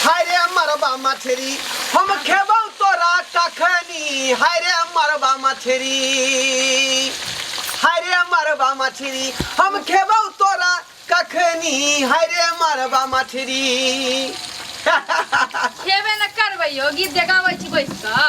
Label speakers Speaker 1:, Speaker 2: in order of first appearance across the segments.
Speaker 1: हाय रे मरबा मछरी हम खेबौ तोरा कखनी, हाय रे मरबा मछरी, हाय रे मरबा मछरी हम खेबौ तोरा कखनी, हाय रे मरबा मछरी।
Speaker 2: खेबे न करबै यौ, गीत जे गाबै छी बैस कऽ,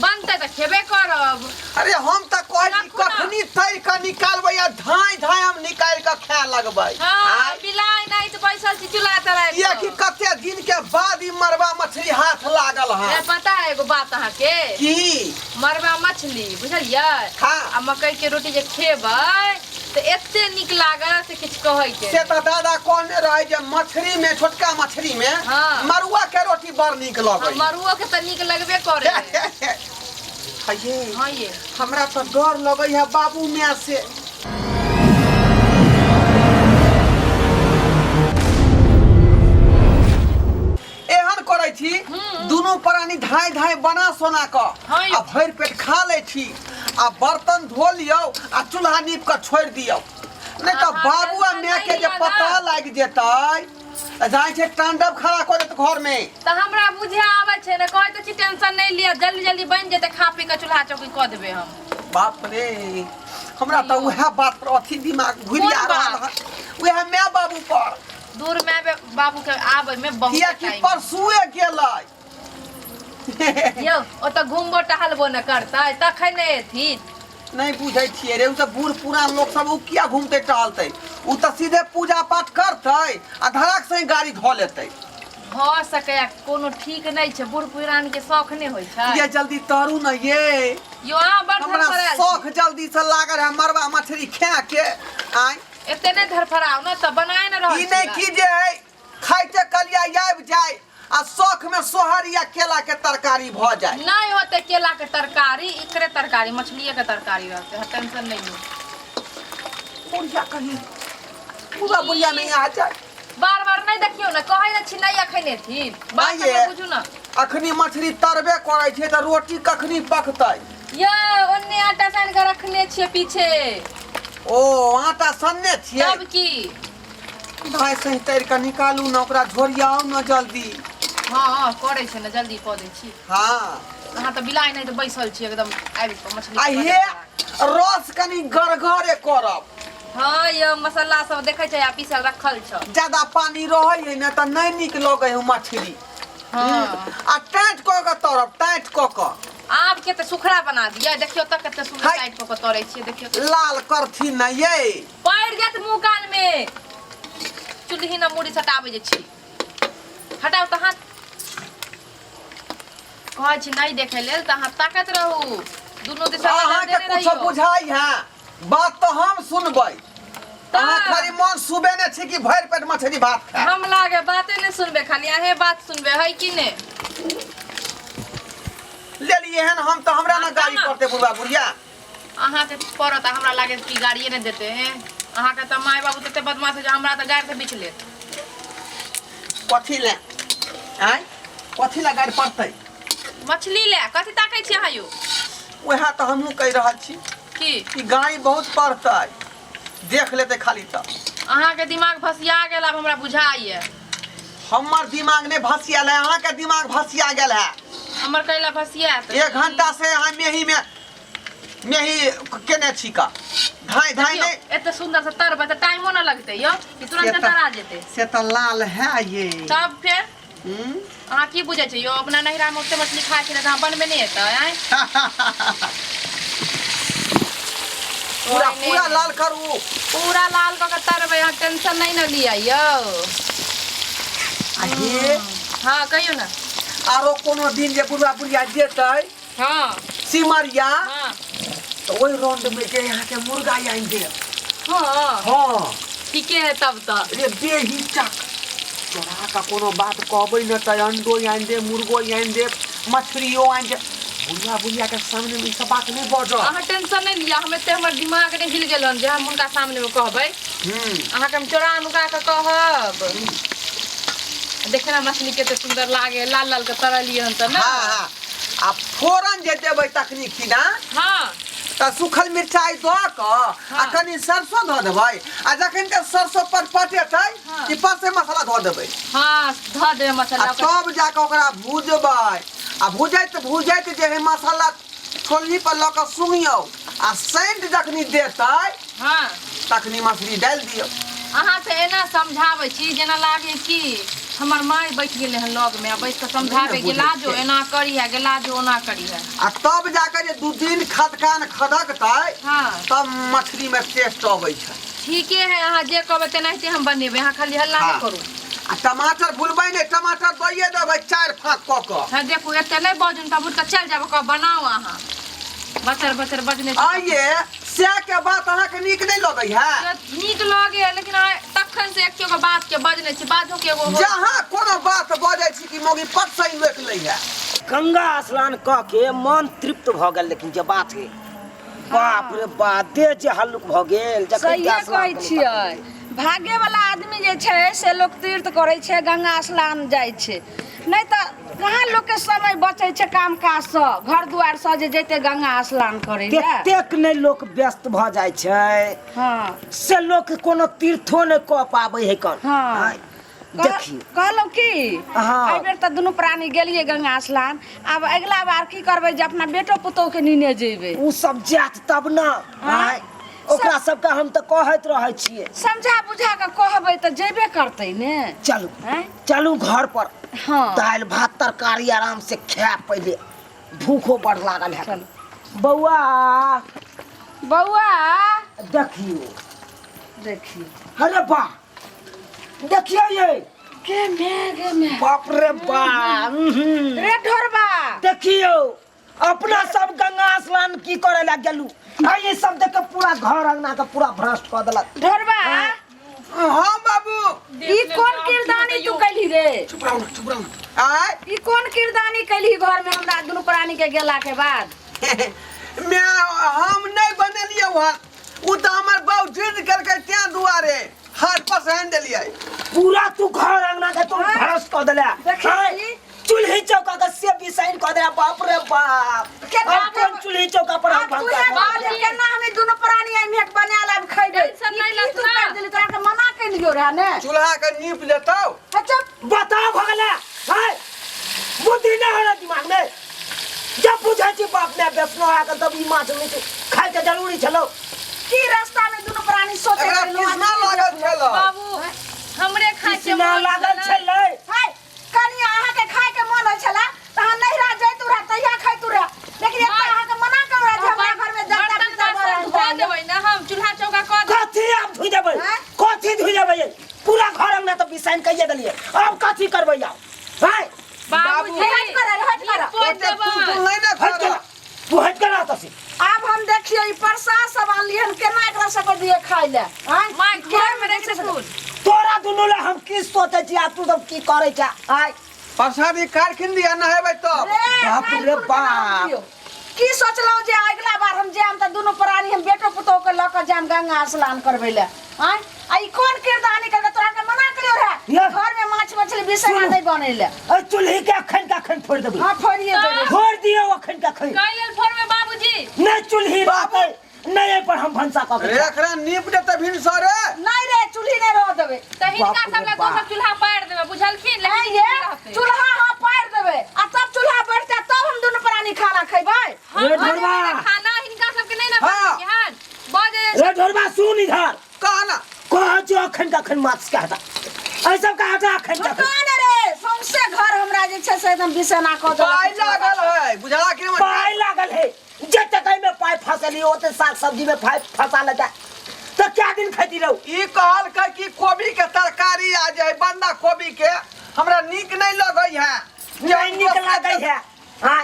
Speaker 2: बनतै तऽ खेबे करब।
Speaker 1: अरे हम तऽ कहै छी
Speaker 2: राखू ना।
Speaker 1: कखनी तैर कऽ निकालबै आ धाँइ धाँइ हम निकालि कऽ खाए लगबै।
Speaker 2: हँ
Speaker 1: आँय?
Speaker 2: बिलाइ नहि तऽ बैसल छी चूल्हा तराइ पर।
Speaker 1: किएकि कते दिन के बाद ई मरबा मछली हाथ लागल हँ।
Speaker 2: ए, पता है एगो बात अहाँके?
Speaker 1: की?
Speaker 2: मरबा मछली बुझलियै?
Speaker 1: हाँ।
Speaker 2: आ मकई के रोटी जे खेबै तऽ एते नीक लागत से किछु कहै के
Speaker 1: से तऽ दादा कहने रहे जे मछली में, छोटका मछली में
Speaker 2: हाँ।
Speaker 1: मरुआ के रोटी बड़ नीक लगै।
Speaker 2: मरुओ के तऽ नीक लगबे करे।
Speaker 1: ये
Speaker 2: हाँ ये
Speaker 1: हमरा तऽ डर लगै है बाबू माय से। एहन करै छी दुनू प्राणी धाय धाय बना सोना कऽ
Speaker 2: हाँ यौ।
Speaker 1: आ भरि पेट खा लै छी आ बर्तन धो लियौ आ चूल्हा नीप कऽ छोड़ि दियौ, नहि तऽ
Speaker 2: अहाँ
Speaker 1: बाबू आ
Speaker 2: टेंशन
Speaker 1: माय के
Speaker 2: नहि
Speaker 1: जे
Speaker 2: लिअ
Speaker 1: पता
Speaker 2: ना।
Speaker 1: लागि जेतै तऽ जाइ छै तांडव खड़ा कऽ देत घर में।
Speaker 2: तऽ हमरा बुझे आबै छै ने, कहै तऽ छी टेंशन नहि लिअ, जल्दी जल्दी बनि जेतै, खा पी कऽ चूल्हा चौकी कऽ देबै हम।
Speaker 1: बाप रे, हमरा तऽ उएह बात पर अथी दिमाग घुरि
Speaker 2: कोन
Speaker 1: आ रहल
Speaker 2: बात?
Speaker 1: हन, उएह माय बाबू पर।
Speaker 2: दूर माय बाबू के आबै में बहुत
Speaker 1: कियाकि
Speaker 2: टाइम।
Speaker 1: परसुए गेलै।
Speaker 2: यौ ओतऽ घुमबो टहलबो न करतै तखन नहि एथिन।
Speaker 1: नहि बुझै छियै रे, ओ सब बूढ़ पुरान लोक सब, ओ किया घूमते टहलतै? ओ तऽ सीधे पूजा पाठ करतै आ धड़ाक से ही गाड़ी धो लेतै।
Speaker 2: भऽ सकैया, कोनो ठीक नहि छै, बूढ़ पुरान के शौख नहि होइ छै।
Speaker 1: ये जल्दी तरू न ये।
Speaker 2: यौ अहाँ बड़
Speaker 1: हमरा
Speaker 2: धड़फड़ायल छी।
Speaker 1: शौख जल्दी से लागल है मरबा मछली खा के। आय
Speaker 2: एते नहि धड़फड़ाउ ने तऽ बनाए ने रहल
Speaker 1: ई नहि
Speaker 2: छी।
Speaker 1: की जे है खाइते कलिया आबि जाय आ शौख में सोहर या केला के तरकारी भऽ जाय।
Speaker 2: नहीं होते केला के तरकारी, एकरे तरकारी मछलिए के तरकारी रहते, हर टेंशन नहीं हो।
Speaker 1: बुढ़िया कहीं पूरा बुढ़िया नहीं आ जाए।
Speaker 2: बार बार नहीं देखियो ना, कहै ने छी नहीं अखन एथिन। बात
Speaker 1: नहीं ये।
Speaker 2: बुझू ना।
Speaker 1: अखनी मछली तरबे करै छै तऽ रोटी कखनी पकतै?
Speaker 2: यो ओन्ने आटा सान के रखने छियै पीछे।
Speaker 1: ओ आटा सनने छियै?
Speaker 2: तब की
Speaker 1: भाय सही तैर के निकालू ने, ओकरा झोरियाउ ने जल्दी।
Speaker 2: हाँ हाँ करै छै ने, जल्दी कऽ दै छी।
Speaker 1: हाँ
Speaker 2: अहाँ तऽ बिलाइ नहि तऽ बैसल छी एकदम आबि कऽ मछली
Speaker 1: आ
Speaker 2: पकड़ै
Speaker 1: हे
Speaker 2: बला।
Speaker 1: रस कनि गरगरे करब।
Speaker 2: हाँ यो मसाला सब देखै छै आ पीसल रखल छ।
Speaker 1: ज्यादा पानी रहै है ने तऽ नहि नीक लगै है मछली।
Speaker 2: हाँ।
Speaker 1: आ टाँट कऽ के तरब, टाँट कऽ के।
Speaker 2: आब के तऽ सुखड़ा बना दिअ, देखियौ तऽ कते सुन्दर
Speaker 1: हाय।
Speaker 2: टाइट कऽ के तरै छियै, देखियौ तऽ।
Speaker 1: लाल करथिन ने ये।
Speaker 2: पड़ि जायत मुँह कान में, चुल्ही न मुड़ी सटाबै जे छी। हटाउ तऽ हाथ। कहै छी नहि देखै लेल तऽ अहाँ ताकैत रहू, दुनू दिशा नजर
Speaker 1: अहाँके
Speaker 2: देने
Speaker 1: कुछो
Speaker 2: रहियौ।
Speaker 1: बुझाइ है बात तऽ हम सुनबै।
Speaker 2: तऽ
Speaker 1: अहाँ खाली मन सुबेने छी कि भरि पेट मछली भात खाय।
Speaker 2: हम लागे बाते नहि सुनबै, खाली अहें बात सुनबै है कि ने?
Speaker 1: लेलिए हन हम तऽ हमरा ने गाड़ी पड़तै बुढ़वा बुढ़िया।
Speaker 2: अहाँके पड़त आ हमरा लागे कि गाड़िए नहि देतै। हैं अहाँके तऽ माय बाबू तते बदमाश है जे हमरा तऽ गाड़ि से बीछ लेत।
Speaker 1: कथी ले आँय, कथी ले गाड़ि पड़तै?
Speaker 2: मछली ले कथी ताकै छी अहाँ यौ?
Speaker 1: वएह तऽ हमहूँ कहि रहल छी
Speaker 2: की
Speaker 1: कि गाड़ी बहुत पड़तै, देख लेतै खाली तऽ।
Speaker 2: अहाँके दिमाग भसिया गेल आब हमरा बुझाइए।
Speaker 1: हमर दिमाग नहि भसियाल है, अहाँके दिमाग भसिया गेल है।
Speaker 2: हमर कैला भसियात?
Speaker 1: एक घंटा से अहाँ मेही में मेही केने छी का धाय धाय
Speaker 2: देखियौ,
Speaker 1: नहीं।
Speaker 2: एते सुंदर से तरबै तऽ टाइमो न लगतै यौ, कि तुरंत
Speaker 1: से तऽ-
Speaker 2: तरा जेतै।
Speaker 1: से तऽ लाल है ये।
Speaker 2: तब फेर
Speaker 1: हम्म?
Speaker 2: अहाँ की बुझै छी यौ, अपना नैहरा में ओते मछली खाइ छै तऽ अहाँ बनबे नहि एतै आँय?
Speaker 1: पूरा
Speaker 2: ओहिने।
Speaker 1: पूरा लाल करू।
Speaker 2: पूरा लाल कऽ के तरबै, अहाँ टेंशन नहि ने लिअ यौ।
Speaker 1: आ हे
Speaker 2: हाँ कहियौ ने।
Speaker 1: आरो कोनो दिन जे बुढ़वा बुढ़िया जेतै
Speaker 2: हाँ
Speaker 1: सिमरिया,
Speaker 2: हाँ
Speaker 1: तऽ ओहि राउंड में जे अहाँके मुर्गा आनि देब।
Speaker 2: हाँ
Speaker 1: हाँ
Speaker 2: ठीके है तब तऽ।
Speaker 1: रे बेही चक तोरा का कोनो बात कहबै ने तऽ अंडो आनि देब, मुर्गो आनि देब, मछलियो आनि देब। बुढ़िया बुढ़िया के सामने में ई सब बात नहीं बजब।
Speaker 2: अहाँ टेंशन नहीं लिअ, हम एते हमर दिमाग नहीं हिल गेल हन जे हम हुनका सामने में कहबै। अहाँके हम चोरा नुका कऽ कहब। देखे ना मछली कते सुंदर लागे, लाल लाल के तरलियै हन तऽ ने।
Speaker 1: हाँ हाँ आ फोरन जे देबै तखनी खिना
Speaker 2: हाँ
Speaker 1: तऽ सूखल मिरचाइ दऽ कऽ आ कनि सरसो धऽ देबै आ जखन के सरसो पर पटेतै कि पर से मसाला धऽ देबै।
Speaker 2: हाँ, धऽ देबै
Speaker 1: आ
Speaker 2: मसाला ओकरा।
Speaker 1: तब जाकऽ ओकरा भुजबै आ भुजैत भुजैत जे है मसाला छोलनी पर लऽ कऽ सुंघियौ आ सेंट जखनी देतै तखनी मछली डालि दियौ।
Speaker 2: अहाँ तऽ एना समझाबै छी जेना लागे कि हमर माय बैठ गेलै हन लगमे आ बैठ कऽ समझाबै
Speaker 1: नहि ने
Speaker 2: गेला
Speaker 1: बुझै
Speaker 2: जो
Speaker 1: छियै।
Speaker 2: एना करी है गेला जो ओना करी है।
Speaker 1: आ तब जाकर जे दू दिन खदकान खदकतै तब मछली में टेस्ट अबै छै।
Speaker 2: ठीके है, अहाँ जे कहबै तेनाहिते हम बनेबै, अहाँ खाली हल्ला नहि करू।
Speaker 1: आ टमाटर भूलबै नहि, टमाटर दइए देबै 4 फाँक कऽ कऽ।
Speaker 2: हाँ देखू, एते नहि बाजू तब उठि कऽ चलि जायब, कहब बनाउ अहाँ। बचर बचर बजने छी।
Speaker 1: आइए सएह के बात अहाँके नीक नहि लगै है?
Speaker 2: नीक लगे, लेकिन अहाँ तखन से एक एगो बात के बजने छी, बाजो के एगो हो।
Speaker 1: जहाँ कोनो बात बजै छी कि मौगी पट से रोकि लै है।
Speaker 3: गंगा स्नान कऽ के मन तृप्त भऽ गेल, लेकिन जे बात है बाप रे बाप, देह जे हल्लुक भऽ गेल जखन
Speaker 4: सहिए
Speaker 3: गंगा स्नान
Speaker 4: कहै
Speaker 3: केलहुँ
Speaker 4: छियै,
Speaker 3: तखन।
Speaker 4: भागे वाला आदमी जे छै से लोक तीर्थ करै छै, गंगा स्नान जाइ छै, नहि तऽ कहाँ लोकके समय बचै छै काम काजसँ घर दुआरसँ जे जैते गंगा स्नान करै लए।
Speaker 3: ततेक नहि लोक व्यस्त भऽ जाइ छै से लोक कोनो तीर्थो नहि कऽ पाबै है कन। आँय, देखियौ
Speaker 4: कहलहुँ की एहि बेर तऽ दुनू प्राणी गेलियै गंगा स्नान, आब अगिला बार की करबै जे अपना बेटो पुतोहके नेने जेबै।
Speaker 3: ओ सब जायत तब ने। आँय, ओकरा सबके हम तऽ कहैत रहै छियै।
Speaker 4: समझा बुझा कऽ कहबै तऽ जेबे करतै ने।
Speaker 3: चलू
Speaker 4: आँय?
Speaker 3: चलू घर पर। दालि भात तरकारी आराम से खाय, पहिले भूखो बड़ लागल है।
Speaker 4: चलू।
Speaker 3: बौआ
Speaker 4: बौआ
Speaker 3: देखियौ
Speaker 4: देखियौ।
Speaker 3: अरे वाह, देखियौ ये
Speaker 4: के मैं गे मैं,
Speaker 3: बाप रे बाप।
Speaker 4: रे ढोरबा
Speaker 3: देखियौ अपना सब गंगा स्नान की करे ला गेलू आ ये सब देख के पूरा घर अंगना के पूरा भ्रष्ट कऽ देलक।
Speaker 4: ढोरबा।
Speaker 1: हाँ बाबू।
Speaker 4: ई कोन किरदानी तू कैली रे?
Speaker 1: चुप रहू ना, चुप रहू ना। आय
Speaker 4: ई कोन किरदानी कैली घर में हमरा दुनू प्राणी के गेला के बाद?
Speaker 1: मैं हम नहीं बनेलिए वहाँ, उ तऽ हमर बाबू जिद करके त्यां दुआरे हाथ पसैन देलिए।
Speaker 3: पूरा तू घर अंगना के तू भ्रष्ट कऽ देले।
Speaker 4: देखी।
Speaker 3: आय, चूल्ही चौका के से बिसाइन कऽ देला, बाप रे बाप।
Speaker 4: केना
Speaker 3: अब कोन चूल्ही चौका पर हम
Speaker 4: आब तू
Speaker 3: भनसा
Speaker 4: हे
Speaker 3: करबै?
Speaker 4: बाप रे, केना हमे दुनू प्राणी एहिमे एक बना लाब खैबै?
Speaker 2: टेंशन
Speaker 4: ई
Speaker 2: नहि
Speaker 4: की तू
Speaker 2: लत ना।
Speaker 4: कर देली? तोरा के मना केलियो रहे ने।
Speaker 1: चूल्हा के नीप लेतौ।
Speaker 4: अच्छा
Speaker 3: बताओ भऽ गेलै। हाय, बुद्धि नहि हो रहा दिमाग में। जब बुझै छी बाप ने बेसनो आके तब ई माछ मीट खाय के जरूरी छलो।
Speaker 4: की रास्ता में दुनू प्राणी सोचे
Speaker 1: एकरा
Speaker 4: गेलहुँ,
Speaker 1: कृष्णा
Speaker 4: आदमी
Speaker 1: लागल
Speaker 4: देखलहुँ।
Speaker 1: छलै।
Speaker 2: बाबू हमरे खाय के
Speaker 3: कृष्णा
Speaker 2: मोन
Speaker 3: लागल
Speaker 2: छलै।
Speaker 3: छलै।
Speaker 4: हाय, कनिया अहाँके खाय के मन होइ छलै तऽ अहाँ नैहरा जैतु रहे तहिया खैतु रहे, लेकिन एतऽ अहाँके मना करू रहे जे हमरा घर में जनता
Speaker 2: बर्तन
Speaker 4: पिता
Speaker 2: बासन
Speaker 4: बड़
Speaker 2: धो देबै ने हम, चूल्हा चौका कऽ देबै।
Speaker 3: कथी आब धोइ देबै?
Speaker 4: आँय?
Speaker 3: कथी धोइ देबै? पूरा घर अंगना तऽ बिसाइन कइए देलियै, आब कथी करबै आब? हाय
Speaker 2: बाबूजी,
Speaker 4: हट कर, हट कर।
Speaker 2: पोति
Speaker 1: ओते
Speaker 2: देबै।
Speaker 1: तू तू नहि ने
Speaker 3: हट
Speaker 1: कर।
Speaker 3: कर, तू हट कर आता से।
Speaker 4: आब हम देखियो ई प्रसाद सब आनलियै हन, केना एकरा सबके दिए खाय लए? आँय?
Speaker 2: माय घर में रखि देथुन।
Speaker 3: तोरा दुनू ला हम की सोचै छी आ तू सब की करै छै? आय
Speaker 1: प्रसादी कारखिन दिया नहेबै तब।
Speaker 4: रे,
Speaker 3: बाप
Speaker 4: काल्हि
Speaker 3: रे
Speaker 4: खुन केना
Speaker 3: बाप।
Speaker 4: दियौ? की सोचलहुँ जे अगिला बार हम जायब तऽ दुनू प्राणी हम बेटो पुतोह के लऽ कऽ जायब गंगा स्नान करबै लए। आँय, आ ई कोन किरदानी करके तोरा के मना करियो रहे
Speaker 3: ये।
Speaker 4: घर में माछ मछली बिसैना
Speaker 3: सुनू।
Speaker 4: नहीं बनै ले।
Speaker 3: अरे चूल्ही के अखन के अखन फोड़ देबै।
Speaker 4: हाँ, फोड़िए देबै।
Speaker 3: फोड़ दियौ अखन के अखन।
Speaker 2: कै लेल फोड़बै बाबूजी?
Speaker 3: नहि चूल्ही रहतै नहि, एहि पर हम भनसा कऽ के
Speaker 1: रे एकरा नीप देतै भिनसरे।
Speaker 4: नहीं रे, चूल्ही नहीं रह देबै।
Speaker 2: तऽ हिनका
Speaker 3: बाप रे
Speaker 2: सब लए
Speaker 3: बाप।
Speaker 2: दोसर चूल्हा पारि देबै, बुझलखिन? लेकिन
Speaker 4: आँय
Speaker 2: ई
Speaker 4: ये,
Speaker 2: रहतै।
Speaker 4: चूल्हा हाँ पारि देबै आ तब चूल्हा बढ़तै तब हम दुनू प्राणी खाना खैबै।
Speaker 2: हम
Speaker 3: रे ढोरबा।
Speaker 2: बनेबै खाना, हिनका सबके नहि ने बनबै के हन। बजै
Speaker 3: रे ढोरबा सुन इधर।
Speaker 1: कह ना।
Speaker 3: कह जो अखन के अखन माछ के हटा, एहि सब के हटा अखन के अखन।
Speaker 4: कौन रे, सौंसे घर हमरा जे छै से एकदम बिसना कऽ देलक।
Speaker 1: पाइ लागल है बुझला कि नहि?
Speaker 3: पाइ लागल है, जते कहीं में पाइ फसली ओते साग सब्जी में पाइ फंसा लेता तो क्या दिन खेती रहू।
Speaker 1: ई कहलकै कि कोबी के तरकारी आ जे है बंधा कोबी के हमरा नीक नहीं लगै है।
Speaker 3: नहीं नीक लागै है। हाँ।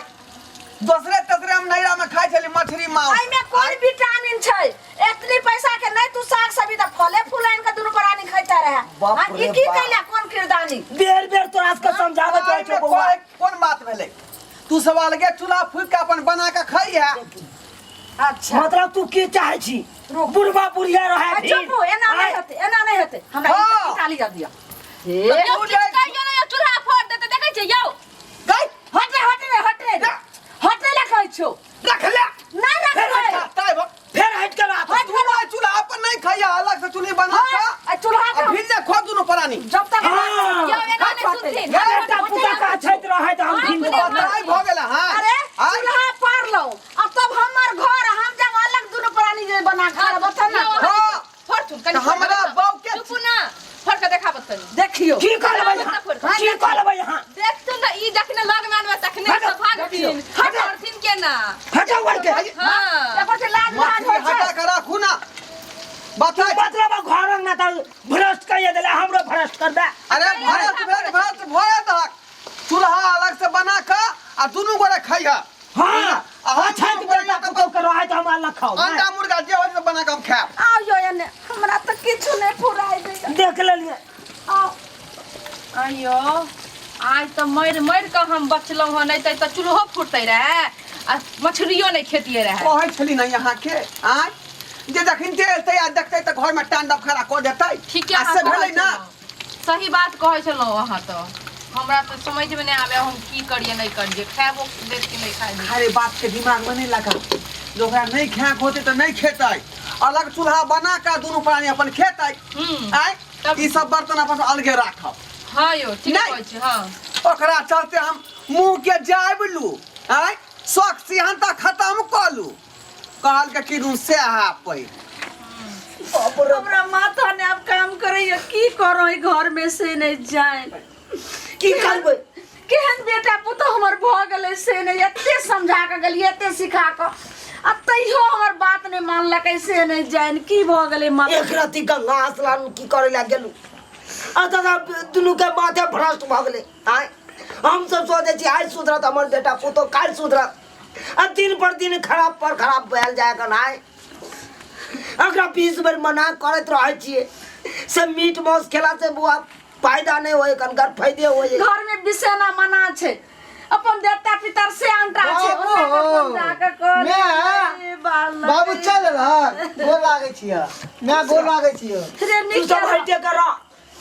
Speaker 1: दोसरे तेसरे हम नैरा में खाइ छली मछली मांस।
Speaker 4: एहिमे कोन विटामिन छै? एतनी पैसा के नहीं तू साग सब्जी तऽ फले फूल आनि के दुनू प्राणी खैता रहे।
Speaker 3: बाप
Speaker 4: हाँ,
Speaker 3: रे
Speaker 4: ई की
Speaker 3: बाप।
Speaker 4: कैला कोन किरदानी?
Speaker 3: बेर बेर तोरा सबके समझाबैत रहै
Speaker 1: एहिमे
Speaker 3: छौ बौआ।
Speaker 1: कोन बात भेलै? तू सब अलगे चूल्हा फूक के अपन बना के खाइ है।
Speaker 4: अच्छा
Speaker 3: मतलब तू की चाहे छी? बुढ़बा बुढ़िया रहे
Speaker 4: आ,
Speaker 3: भी।
Speaker 4: चुप हो, एना नहीं
Speaker 3: आय,
Speaker 4: हेतै, एना नहीं हेतै। हमरा
Speaker 1: हाँ।
Speaker 4: ई ताली दऽ दिअ। हे
Speaker 2: यौ, किछु कहियौ ने यौ, चूल्हा फोड़ देतै, देखै छियै यौ।
Speaker 1: गई
Speaker 4: हट रे, हट रे, हट रे, हट रे ला कहै छौ।
Speaker 1: रख ले।
Speaker 4: नहीं रखबै।
Speaker 1: तै
Speaker 2: अपने
Speaker 1: बताई भऽ गेल हां।
Speaker 4: अरे चूल्हा पार लो आ तब हमर घर हम जब अलग दुनू प्राणी जे बना खा बता ना।
Speaker 1: हाँ।
Speaker 2: फरथुन कनि।
Speaker 1: तऽ हमरा बहू के
Speaker 2: चुप ना, फर के देखाबत तनी।
Speaker 4: देखियो
Speaker 3: की कर लेबै यहाँ? की कर लेबै यहाँ?
Speaker 2: देखथुन ना, ई जखने लग में आनबै तखने
Speaker 3: हटो,
Speaker 2: सब भागथिन।
Speaker 3: हटो।
Speaker 2: करथिन केना?
Speaker 3: हटाउ के।
Speaker 2: हाँ।
Speaker 4: एकर से लाज लाज
Speaker 1: मछली
Speaker 4: होइ छै।
Speaker 1: हटा के राखू ना। बताई।
Speaker 3: मतलब घर अंगना तऽ भ्रष्ट कहिए देले, हमरो भ्रष्ट कर दे।
Speaker 1: अरे भरत भरत भरत भय दहक, चूल्हा अलग से बना के आ दुनू गोरे खइह।
Speaker 3: हाँ।
Speaker 1: आ हम
Speaker 3: अच्छा
Speaker 1: दुनू गोरे
Speaker 3: बेटा पुतोह के रहै तऽ हम अलग खाउ।
Speaker 1: अंडा मुर्गा जे होइ से बना के हम खायब।
Speaker 4: आउ यो एने, हमरा तऽ किछु नहि फुराइ दैया।
Speaker 3: देख लेलियै।
Speaker 4: आउ।
Speaker 2: अयो, आज तऽ मरि मरि कऽ हम बचलहुँ हँ, नहि तऽ चूल्हो फुटतै रहए आ मछलियो नहि खेतियै रहए।
Speaker 1: कहै छली ने अहाँके आँय जे जखन जे एतै आ देखतै तऽ घरमे टांडव खड़ा कऽ देतै।
Speaker 2: ठीके
Speaker 1: आ
Speaker 2: अहाँ
Speaker 1: से
Speaker 2: कहै
Speaker 1: भेलै ना।
Speaker 2: छलहुँ। सही बात कहै छलहुँ अहाँ। तऽ हमरा तऽ समझमे नहि आबै हम की करियै नहि करियै, खायबो देत कि नहि खाय देत।
Speaker 1: अरे बात के दिमाग में नहीं लगा जे ओकरा नहीं खायके होतै तऽ नहीं खेतै, अलग चूल्हा बना कऽ दुनू प्राणी अपन खेतै। आँय
Speaker 2: तब-
Speaker 1: ई सब बर्तन अपन अलगे राखब।
Speaker 2: हाँ यौ, ठीक
Speaker 1: नहि।
Speaker 2: कहै छी। हाँ।
Speaker 1: ओकरा चलते हम मुँह के जाबि लू, आँय शौक सिहनता खत्म कऽ लू, कहल के कि रूम से पै।
Speaker 4: हमरा माथा ने आब काम करैया, की करो ई घर में से नहीं जाए।
Speaker 3: की करबै?
Speaker 4: केहन बेटा पुतोह हमर भऽ गेलै से नहि। एते समझा कऽ गेलियै, एते सिखा कऽ, आ तैयो हमर बात नहि मानलकै से नहि जानि की भऽ गेलै माथा।
Speaker 3: एक राति गंगा स्नान की करे ला गेलू आ दादा दुनू के माथे भ्रष्ट भऽ गेलै। आँय हम सब सोचै छी आइ सुधरत हमर बेटा पुतोह, काल्हि सुधरत, आ दिन पर दिन खराब पर खराब भेल जाय कन। आइ एकरा 20 बेर मना करैत रहै छियै से मीट मांस खेला से बुआ फायदा नहि होय कन, घर फायदे होय।
Speaker 4: घर में बिसेना मना छै, अपन देवता पितर से अंटा छै।
Speaker 5: बाबू,
Speaker 4: ओकरा के अपन जाके कऽ
Speaker 5: माय,
Speaker 4: ले, बालक।
Speaker 5: बाबू चल रहल, गोर लागै छियै माय, गोर लागै छियै।
Speaker 4: रे
Speaker 3: तू
Speaker 4: नीक
Speaker 3: सब हटे कर रह।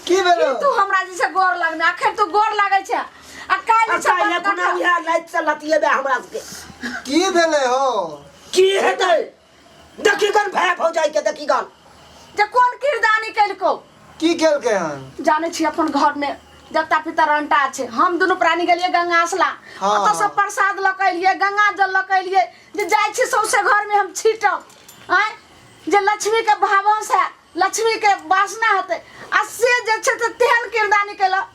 Speaker 5: की भेलो?
Speaker 4: तू हमरा जैसे गोर लगने अखन तू गोर लागै छै आ काल्हि
Speaker 3: आ
Speaker 4: जे छै
Speaker 3: काल्हि
Speaker 4: बंद
Speaker 3: खुना
Speaker 4: कऽ
Speaker 3: उएह लाइट से लतियेबै हमरा सबके।
Speaker 5: की भेलै हो?
Speaker 3: की हेतै, देखी गन भाय भौजाई के, देखी गन
Speaker 4: जे कोन किरदानी केलको।
Speaker 5: की केलकै हन?
Speaker 4: जानै छी अपन घर में देवता पितर अंटा छै, हम दुनू प्राणी गेलियै गंगासला।
Speaker 5: हाँ।
Speaker 4: ओतऽ से प्रसाद लऽ के एलियै, गंगा जल लऽ के एलियै जे जाइ छी सौंसे घर में हम छीटब, आँय जे लक्ष्मी के भावस है, लक्ष्मी के वासना हेतै। आ से जे छै से तेहन किरदानी केलक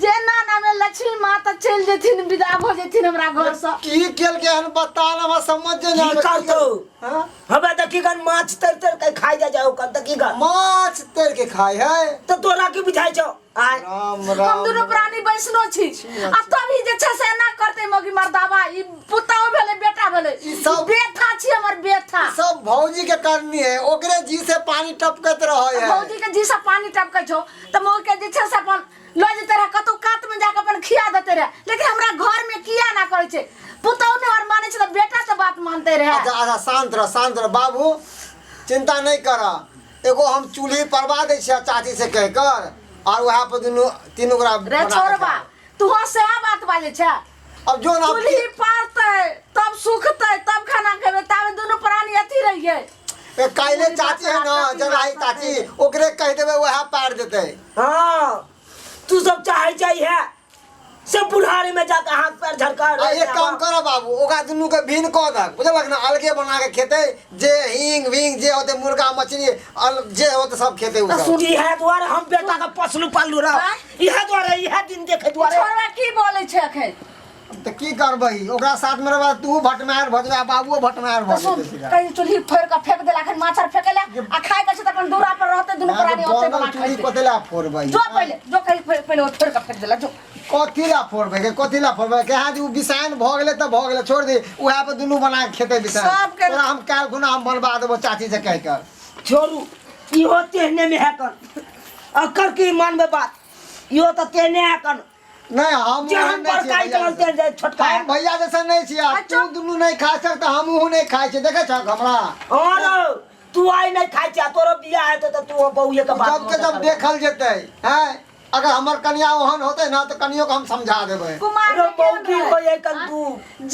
Speaker 4: जे एना एना में लक्ष्मी माता चलि जेथिन, विदा भऽ जेथिन हमरा घरसँ।
Speaker 5: की केलकै हन बता ना, हमरा समझ जे
Speaker 3: की
Speaker 5: नहि आबै।
Speaker 3: करतौ?
Speaker 5: हाँ?
Speaker 3: हमे देखी गन माछ तर तर के खाइ जा जाओ कन, देखी गन
Speaker 5: माछ तर के खाय है।
Speaker 3: तऽ तोरा की बुझाइ छौ? आय
Speaker 5: राम
Speaker 4: हम
Speaker 5: राम।
Speaker 4: दुनू प्राणी वैष्णो छी आ तभी जे छै से एना करतै मौगी मर्दाबा। ई पुतहु भेलै, बेटा भेलै,
Speaker 5: ई सब-
Speaker 4: बेथा छी हमर बेथा।
Speaker 5: सब भौजी के करनी है, ओकरे जी से पानी टपकत रहे है।
Speaker 4: भौजी के जी से पानी टपकै छौ तऽ मौगी के जे छै से अपन लऽ जेतै रहै कतौ कात में जाके अपन खिया देते रहै, लेकिन हमरा घर में किया ना करै छै? पुतहु ने हमर मानै छै तऽ बेटा तऽ बात मानते रहै।
Speaker 5: अच्छा अच्छा, शांत रह, शांत रह बाबू, चिंता नहीं कर। एगो हम चूल्ही परवा दै छियै चाची से कह कर, और वएह पर दुनू तीनू गोरा
Speaker 4: रे
Speaker 5: बना के
Speaker 4: छोड़बा,
Speaker 5: खायब।
Speaker 4: तू सएह बात बाजै छै।
Speaker 5: अब जो ना
Speaker 4: चूल्ही पारतै तब सुखतै तब खाना खेबै, ताबे दुनू प्राणी अथी रहियै।
Speaker 5: ए, काल्हे चाची है ना जराही चाची, ओकरे कह देबै वएह पार देतै।
Speaker 3: हाँ, तू सब चाहे छै है से बुढ़ारी में जाके हाथ पैर झड़का
Speaker 5: आ एक काम कर बाबू, ओकरा दुनू के भिन्न कऽ दहक, बुझलक ना? अलगे बना के खेतै, जे हींग विंग जे होतै, मुर्गा मछली जे होतै सब खेतै उ सब।
Speaker 3: इहे दुआरे हम बेटा के पोसलू पाललू रह,
Speaker 4: आँय?
Speaker 3: इहे दुआरे, इहे दिन देखे दुआरे।
Speaker 4: छोड़बा की बोलै छै अखन?
Speaker 5: तऽ की करबही, ओकरा साथ में रहबा तू भटमार भऽ जेबा, बाबुओ भटमार भऽ
Speaker 4: तऽ सुन
Speaker 5: जेतै सीधा।
Speaker 4: कहीं चूल्ही फोड़ि कऽ फेंक देला, अखन माछ आर फेंके ले आ खाय के छै तऽ अपन दूरा पर रहतै दुनू प्राणी ओतै बना
Speaker 5: चूल्ही
Speaker 4: खैतै।
Speaker 5: कथी ला फोड़बै?
Speaker 4: जो पहिले जो कहीं पहिले ओ फोड़ि कऽ फेंक देला जो।
Speaker 5: कथी ला फोड़बै के, कथी ला फोड़बै के? हाँ जी, उ बिसाइन भऽ गेलै तऽ भऽ गेलै, छोड़ दे, उएह पर दुनू बना के खेतै बिसाइन।
Speaker 4: सबके-
Speaker 5: तोरा हम काल्हि खुना हम बनबा देबो चाची से कहि कऽ।
Speaker 3: छोड़ू, इहो तेहने में है कन, अकर की मानबे बात, इहो तऽ तेहने है कन।
Speaker 5: नहीं हम
Speaker 3: जे
Speaker 5: ओहन
Speaker 3: हम
Speaker 5: नहि छियै
Speaker 3: बड़काई
Speaker 5: भैया
Speaker 3: चलल
Speaker 5: जैसन।
Speaker 3: तेहन छोटका
Speaker 5: हम भैया जैसन नहीं छियै।
Speaker 4: अच्छा।
Speaker 5: तू दुनू नहीं खा सकता, हम उहु नहीं खाइ छियै, देखै छहक हमरा?
Speaker 3: और तू आइ नहीं खाइ छै, तोरो बियाह हेतौ तऽ तू बौए के बात
Speaker 5: जब के जब देखल जेतै हैं, अगर हमर कनिया ओहन होतै ना तऽ कनियो के हम समझा देबै।
Speaker 4: कुमार
Speaker 3: रो
Speaker 4: के केहन
Speaker 3: मौगी
Speaker 4: रहै?
Speaker 3: होय कन तू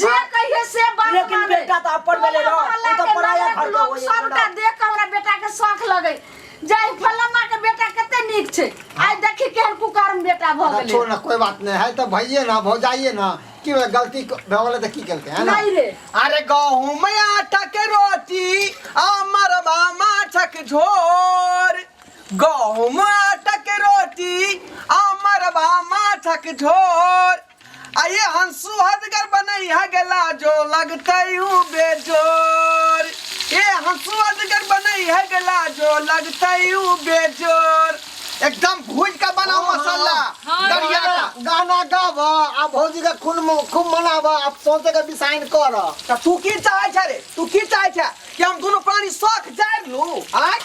Speaker 4: जे कहिए से बात
Speaker 3: लेकिन
Speaker 4: माने।
Speaker 3: बेटा तऽ अपन भेलै
Speaker 4: टोला
Speaker 3: रह,
Speaker 4: मोहल्ला
Speaker 3: ओ तऽ
Speaker 4: के
Speaker 3: पराया
Speaker 4: नगरक
Speaker 3: घर के
Speaker 4: लोग
Speaker 3: होय
Speaker 4: सबटा
Speaker 3: बड़ा।
Speaker 4: देख के हमरा बेटा के शौक लगै जाय, फलम्मा के बेटा कते नीक छै, आइ देखी केहन कुकर्म बेटा भऽ
Speaker 5: अच्छा
Speaker 4: गेलै।
Speaker 5: छोड़ ना, कोई बात नहीं है, तऽ भैये ना भौजाइए ना, की भेलै गलती भऽ गेलै तऽ की केलकै है ना
Speaker 4: नहीं रे
Speaker 1: अरे गहूम आटा के रोटी आ मरबा माछक झोर गहूम आटा के रोटी आ मरबा माछक झोर आ ये हंसू हदगर बनई है गेला जो लगतै ऊ बेजोर ये हंसू हदगर बनई है गेला जो लगतै ऊ बेजोर एकदम भूज के बनाओ मसाला
Speaker 2: हाँ,
Speaker 1: दरिया का
Speaker 5: गाना गाब आ भौजी के खून खूब मनाब आ सोचे के बिसाइन कर
Speaker 1: त तू की चाहै छै रे तू की चाहै छै कि हम दुनू प्राणी शौख जारि लू आँय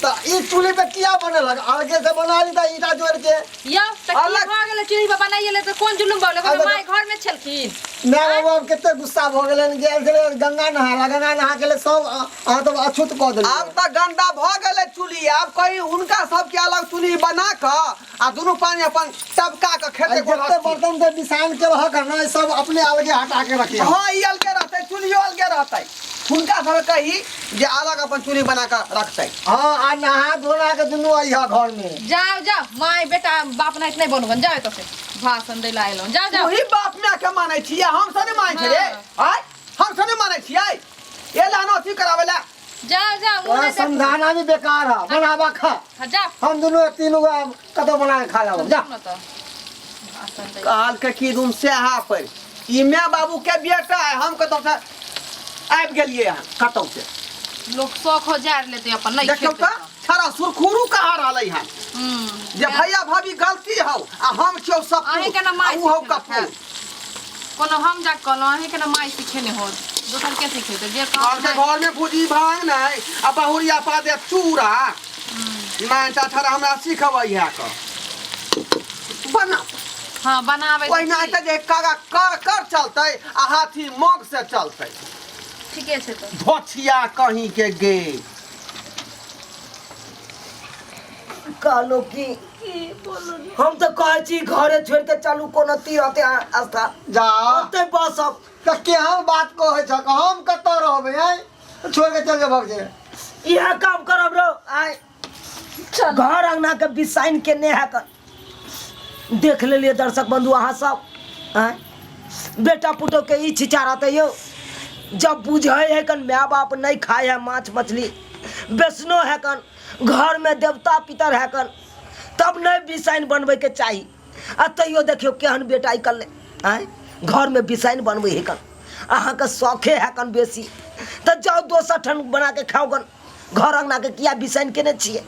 Speaker 5: तऽ ई चूल्ही पे किया बनेलक अलगे से बना ली तऽ ईटा जोड़ के
Speaker 2: यौ तऽ की
Speaker 1: अलग-
Speaker 2: भऽ गेलै चूल्ही पर बनाइए ले तऽ कोन जुलुम भऽ गेलै
Speaker 5: अलग-
Speaker 2: माय घर मे छलखिन
Speaker 5: माय बाबू आब कते गुस्सा भऽ गेलनि गेल छलै गंगा नहा गंगा नहा के सब अहाँ तऽ अछूत कऽ देलियै
Speaker 1: आब तऽ गंदा भऽ गेलै चूल्ही आब कही हुनका सबके अलग चूल्ही बना कऽ आ दुनू प्राणी अपन टबका कऽ
Speaker 5: आ
Speaker 1: खेतै
Speaker 5: जते
Speaker 1: गोलहस्ती।
Speaker 5: बर्तन के बिसान के रहक ने सब अपने अलगे हटा के रखिए
Speaker 1: हँ ई अलगे रहतै चूल्हियो अलगे रहतै हुनका सबके कही जे अलग अपन चूल्ही बना कऽ रखतै
Speaker 5: हाँ आ नहा धोना के दुनू अइहा घर में
Speaker 2: जाओ जाओ माय बेटा बाप नाइत नहीं बनू जाओ एतऽ से भाषण दै ला एलहुँ जाओ जाओ
Speaker 1: वही बाप माय के मानै छियै हम सब नहि मानै छियै रे आय हम सब नहि मानै छियै ए ला न अथी कराबै ला
Speaker 2: जाओ जाओ मुँह
Speaker 5: तोरा
Speaker 2: नहि देखू।
Speaker 5: समझाना भी बेकार है बनावा खा
Speaker 2: हाँ, जाओ
Speaker 5: हम दुनू तीनू गो कतौ बना के खा लेब जा
Speaker 2: न तऽ भाषण दै
Speaker 1: कहल के की दुम सेहा पर ई माय बाबू के बेटा है हम कतौ से आबि गेलियै हन कतौ से
Speaker 2: लोग शौक हो जाड़ लेते अपन नहीं
Speaker 1: देखियौ
Speaker 2: खेतै
Speaker 1: तऽ छड़ा सुरखुरू कहाँ रहलै हन
Speaker 2: हम्म
Speaker 1: जे भैया भाभी गलती हौ आ हम छियौ सब
Speaker 2: अहीं के ना माय
Speaker 1: उ हौ
Speaker 2: सिखेलक
Speaker 1: कपूर
Speaker 2: है। कोनो हम जा कहलहुँ अहीं के ना माय सिखेने होत दोसर के सिखेतै जे
Speaker 1: और के
Speaker 2: कहब
Speaker 1: घर में भुजी भांग नहीं आ बहुरिया पा दे चूड़ा नहीं तऽ छड़ा हमरा सिखबै है कऽ बना
Speaker 2: हाँ बनाबै तऽ
Speaker 1: ओहिना
Speaker 2: छी।
Speaker 1: हेतै जे कागा कर कर चलतै आ हाथी मग से चलतै
Speaker 2: ठीके छै तऽ
Speaker 1: धोछिया कहीं के गे
Speaker 3: कहलो कि हम तऽ कहै छी घरे छोड़ि के चलू कोनो तीरथ स्थान
Speaker 5: जा
Speaker 3: ओतै बसब
Speaker 5: तऽ केहन बात कहै छक हम कतऽ रहबै आँय छोड़ के चल जेबक जे
Speaker 3: इएह काम करब रौ आय घर अंगना के बिसाइन के ने है कर देख लेलिए दर्शक बंधु अहाँ सब आँय बेटा पुतोह के ई छिचा रहते यौ जब बुझे है कन माय बाप नहीं खाए है माछ मछली बेसनो है कन घर में देवता पितर है कन तब नहीं बिसाइन बनबै के चाही आ तैयो देखियौ केहन बेटा ई कल आँय घर में बिसाइन बनबै है कन अहाँके शौखे है कन बेसी तऽ जाउ दोसर ठन बना के खाउ गन घर अंगना के किया बिसाइन केने छियै।